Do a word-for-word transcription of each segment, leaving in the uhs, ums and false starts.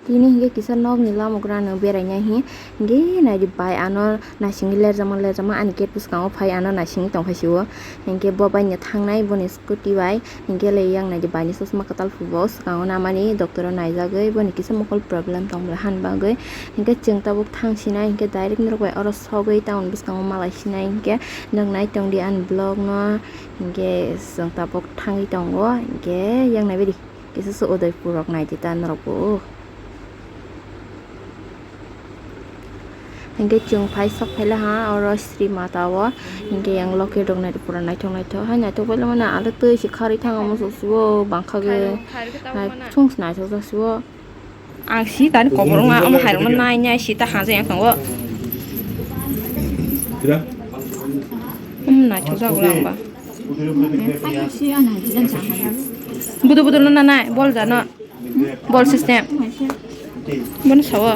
Tini hinkhe kisa nokni lamugrano beraina hi, hinkhe naidi bai ano naisingwi lerjakma lerjakma ani gate bwskango phai ano naisingwi tongphai sio. Hinkhe bo baino thangnai boni scooty bai, hinkhe le yang naidi baini chosma kwtal phubo swkango namani doctoro naijagwi boni kisa mokol problem tong bwla han bagwi. Hinkhe chwng tabuk thangsinai hinkhe direct norok bai oro sogwi town bwskango malai sinai hinkhe nwng nai tongdi ani vlogno. Hinkhe chwng tabuk thangwi tongo hinkhe yang naibaidi. Kisa se Udaipur rok naidi ta norok bo. Hinkhe chwng phai sok phaila ha oro Sri Mata o. Hinkhe yang loket rok naidi pura naithok naithok hai naithok paila mani aro twi se kharwi thango muchuk sio bangkha ge. Naithok se naithok jak sio. Ang si tani kobor wngma omo hai rokno nai nai si ta ha jai yang tongo. Um naithok jak lang ba. Budu budu no nanai bol jano. Bol system. Bono sawo.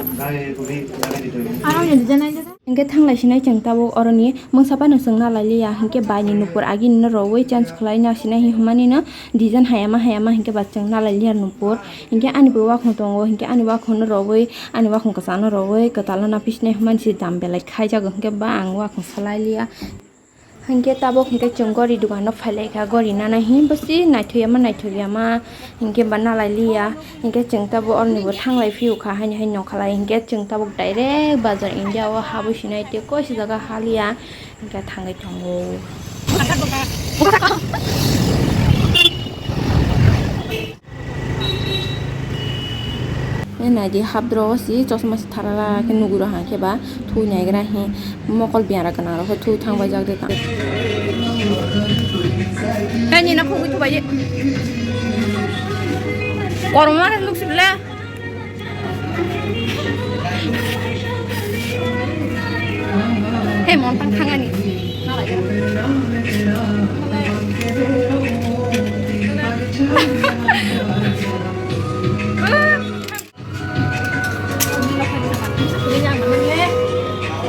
Hinkhe thanglai sinai chwng tabuk oroni mungsa phano chwng nalai liya hinkhe baini nupur agini no rowoi change khlai na sinai hi hwnmani no design hayama hayama hinkhe ba chwng nalai liya nupur hinkhe ani bo wakhung tongo hinkhe ani wakhung no rowoi ani wakhung kwchang no rowoi kwtal no naphi sinai hwnmani se dam belai khaijago hinkhe ba ang wakhung salai liya. Hinkhe tabuk hinkhe chwng gori dukano phailaikha, gori nana hi bwswi naithok yama naithok yama hinkhe ba nalai liya. Hinkhe chwng tabuk oroni bo thanglai phiyokha haino haino nongkha lai hinkhe chwng tabuk direct bazar India o habwi sinai tei koisa jaga haliya hinkhe thangwi tongo. Naidi hapdro si chosma si tharara khe nuguro hang khe ba thui naigra hi mokol biara gana ro thui thang bai jak de ta. Kani na khogwi thubai. Korma luk sibla. Hei, montang thangani.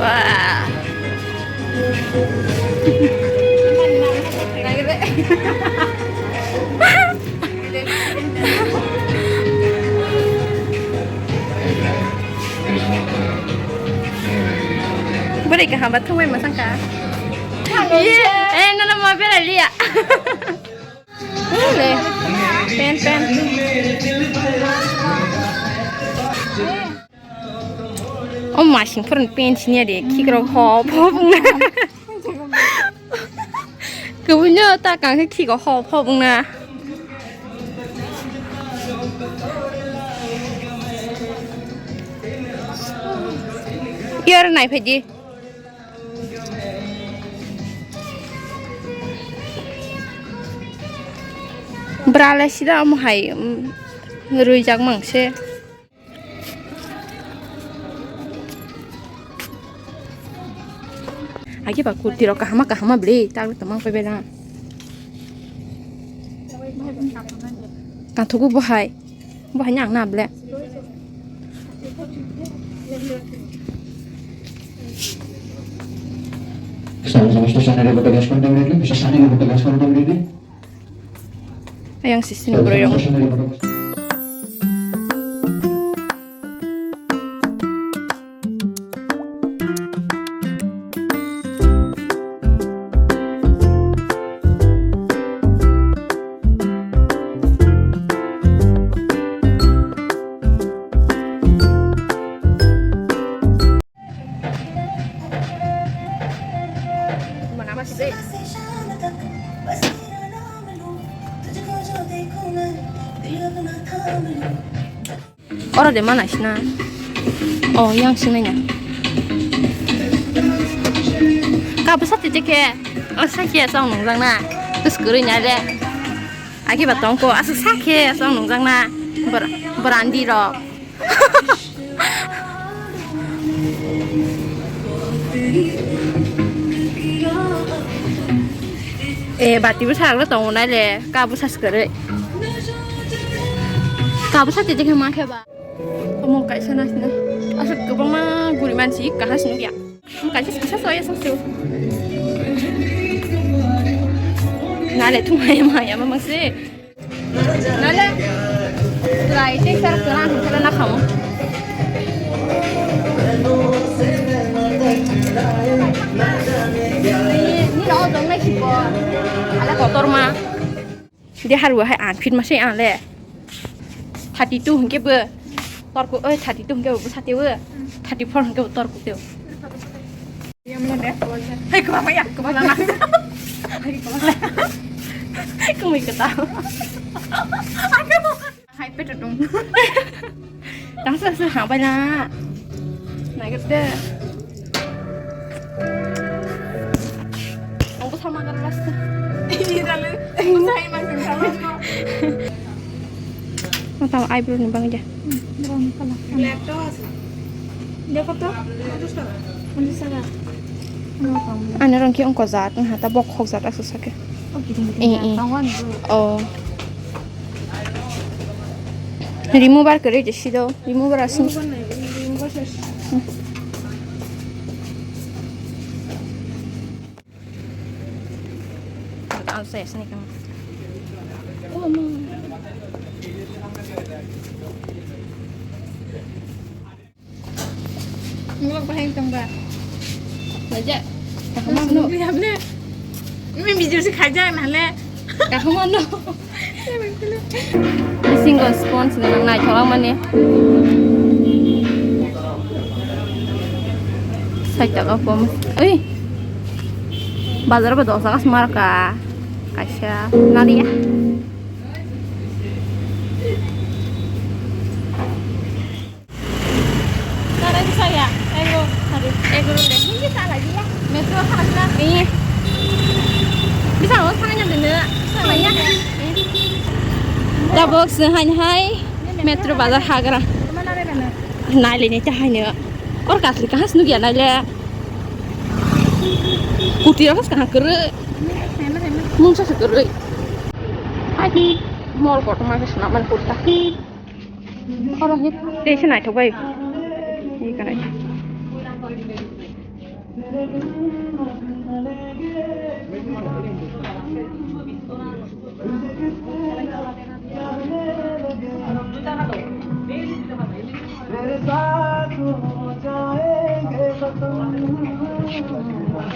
Wah. Bwrwi kaham ba thangbai mwsang kha. Ye, eh, nono ma berai liya. Le, pen, pen. O masing phurun pen siniya de, khikrok hop hop wngna. Kubunyo ta kang khe khiko hop hop wngna. Yar nai phaidi. Brale sida omo hai, um, rwijak mang se. Agi ba kurti rok kahama kahama bwle tak tongmang pebe na. Kathugu bo hai. Bo hai nang na bwle. Sabo sabo station area bata gas contact ready, bisa sani bata gas contact ready. Ayang sisi ni bro. Oro de ma naisina. O, yang sinai na. Ka bwsa tete khe. O, sakhe aswk nungjak na. Bwswk kwrwi na de. Agi ba tongko, aswk sakhe aswk nungjak na. Bor-, borandi rok. Eh, bati bwsa rok tongo nai le. Ka bwsa swkare. Ka bwsa tete khe ma khe ba. Omo kaisa na sina. Aswk kwbangma guri mansi kaha sinukya. Omo kaisa kisa soya songsu. Nale thumai maya mamang se. Nale. Try te sar kena thumai na khamu. De harwa hai ang fit masai ang le. Thirty two hwnkhe bo torko, oi, thirty two hwnkhe bo bwsa teo, thirty four hwnkhe bo torko teo. Hai kwbangma ya, kwbangma na. Hai kwbangma. Kwmwi kwtal. Hai peto tong. Tasa sa ha bai na. Nai gede. Ang ko sama kan last. Ini dalu. Saya masih sama kok. Mata eyebrow ni bang aja. Brown color. Black toh ase. Dia kota? Pachas taka. Pachas taka. Ano rong ki ongko jat, ha ta bok hok jat asu sake. Oh, kiting kiting. Eh, eh. Tawan bro. Oh. Remover kere je sido. Remover asin. Remover nai, remover ses. Nulok bahai tong ba? Baja. Kaham no. Ini video si khaja nale. Kaham no. Bisingo sponge gwnang naithok mani. Sait taka pom. Oi. Bazar ba dosa kas marka. Kaisa naliya. Tarai bwsa ya, ego, sorry, ego le. Hindi sa lagi ya. Metro sa lagi na. Iya. Bisa lo sa yang dene. Sa lagi ya. Tabok se hai hai. Metro bazar hagra. Nai le ne ta hai ne. Or kasli kahas nugya nai le. Kuti ras kahas kere. Mungsa se kere. Hai mol kotor ma ke suna man kurta. Oro hit. Tei se naithok bai. Ih, ka naithok.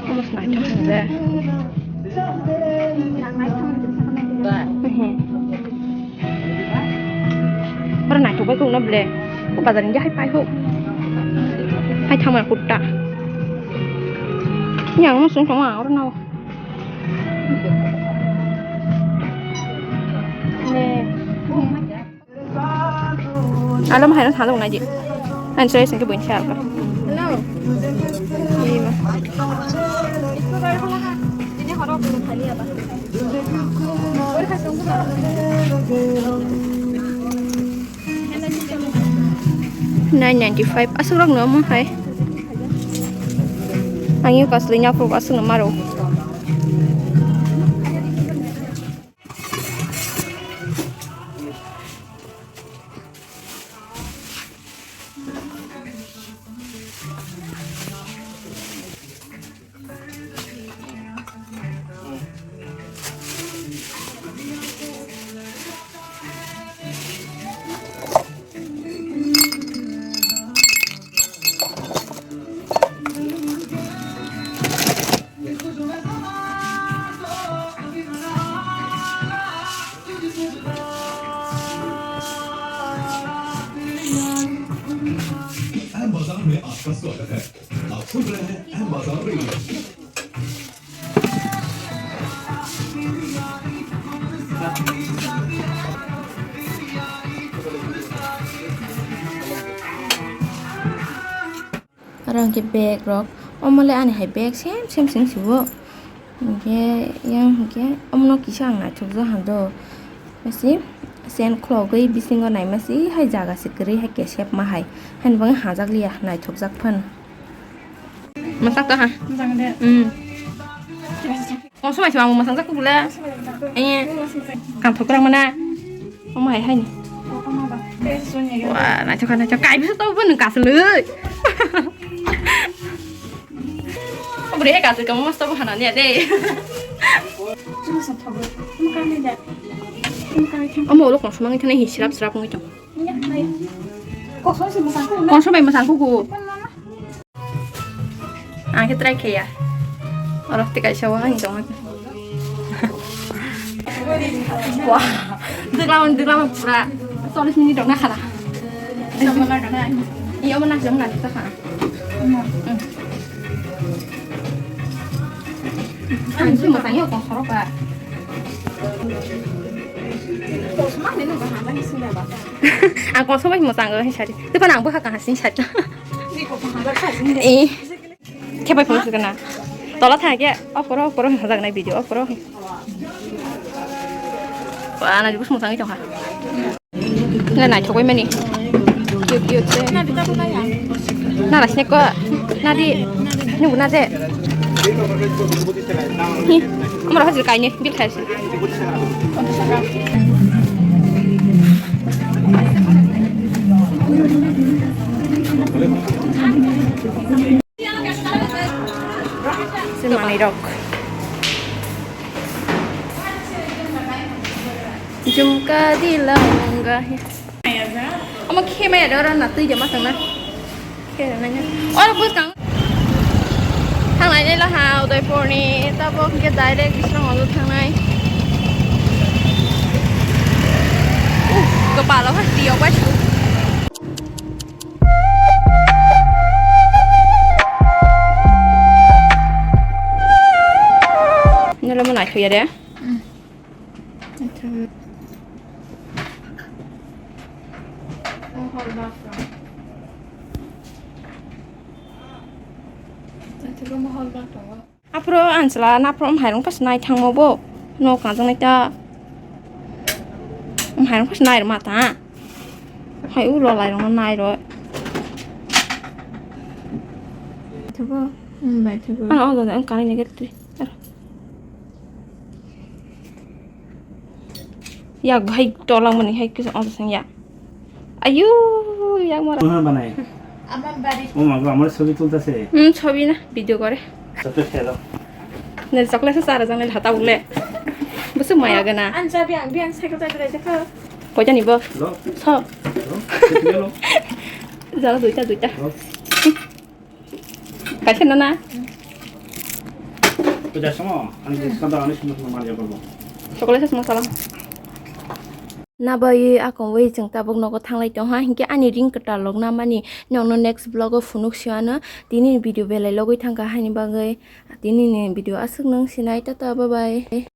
Omo se naithok se. Oro naithok bai kok no ble. O bazar ni hai pai ho. Hai thama kutta. Yang mo sung thama oro no. Ne. Alam hai no thang nai ji. An soi sing ke buin sial ka. Hello. Ini ma. Nine ninety five. Aswk rok no omo hai. Ang yo kasli nya phuru aswk no maro. अहम बाजार में आपका स्वागत है। आप सुन रहे हैं अहम बाजार radio. Aro hwnkhe bag rok, omo le ani hai bag same same se wngsi o. Hwnkhe yang hwnkhe omono kisa ang naithokjak hando. Masi sen khulogwi bisingo naimasi hai jaga se kwrwi hai kesep ma hai. Haini bagwi hajak liya, naithokjak phano. Mwsak tong ha? Mwchang de. Hmm. Konsomai se ang mwchang jak kubule. Eh. Kang thok rang mana? Omo hai hai ni. Wah, naithok naithok. Kai bisa tau pun kasle. Omo re kasle kamu mas tau hana ni ade. Omo ulo konsomang ithane hi sirap sirap ngi tong. Konsomai mwchang kuku. Ang khe try khe ya. Oro tei kaisa o ang tong. Wah, dwglam, dwglam pura. Chollish minute rok na khana. Iyo mana dana. Iyo mana jom na ta khana. Ang sih masang iyo kong sorok ba. Ang kong somai masang iyo sari. Tapi nang buka kah sih sari. Eh. Khe bai phone sukana. Tola thang khe off koro, off koro hwnjagnai video, off koro. Ba, na jibus mosang tongkha. Na naithok bai mani. Cute, cute se. Na di ta ko na ya. Na rasne ko. Na di. Ni bu na je. Hi. Amar hajir kaine bil khai se. Se manwi rok. Jumka di launga. Omo khemaya de oro na twi de ma tangna. Khemaya na. Oro bwskang. Thangnai le laha Udaipurni tabok hwnkhe direct Bisramganj thangnai. Uff, kwpalo ha tiyok bai su. Nila mo naithok ya de. Aphuru ansla naphuru mairung pas nai thangmo bo. No kanjaknai ta. Mairung pas nai rwma ta. Hai ulo lai rwma nai rw. Thabo. Hmm, bai thabo. Ano, ano, ano, kanai ni gate. Yak bhai tolang mani hai kisa on sang ya. Ayu, yak mara. Mona banai. আমার বাড়ি। ও মা গো, আমার ছবি তুলতেছে। হুম, ছবি না, ভিডিও করে। Chocolate খেয়ে দাও। Ne chocolate sa sara jang le hata ule. Busu maya gana. Ang sabi ang biang sa ko ta gre ko. Poita ni bo. Lo. So. Lo. Lo. Jala duita, duita. Lo. Kaisa nana. Puja samo, ang di skanda ani sumo sumo manja korbo. Chocolate sa masala. Nabai akong wi chwng tabuk nogo thanglai tong ha, hinkhe ani ring kwtal lok namani nokno next vlog o phunuk siyano. Tini video belai logwi thangkha haini bagwi. Tini ni video aswk nung sinai, tata, bye bye.